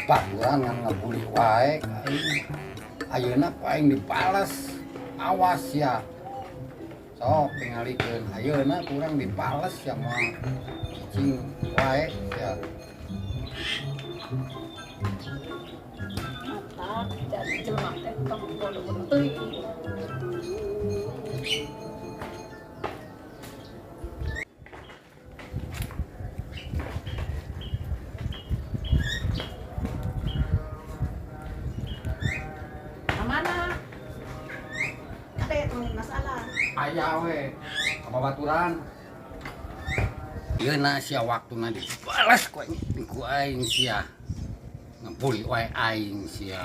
Baturan ngan ngabully wae aing. Ayeuna ku aing dibales. Awas ya. Sok tingalikeun ayeuna kurang dibales ya moal cicing wae ya. Mata jadi jelema teh tong bodoh teuing. Mana? Ate, temenin masalah. Aya we ka babaturan. Ayeuna sia waktuna dibales ku aing, ku aing sia. Ngabully wae aing sia.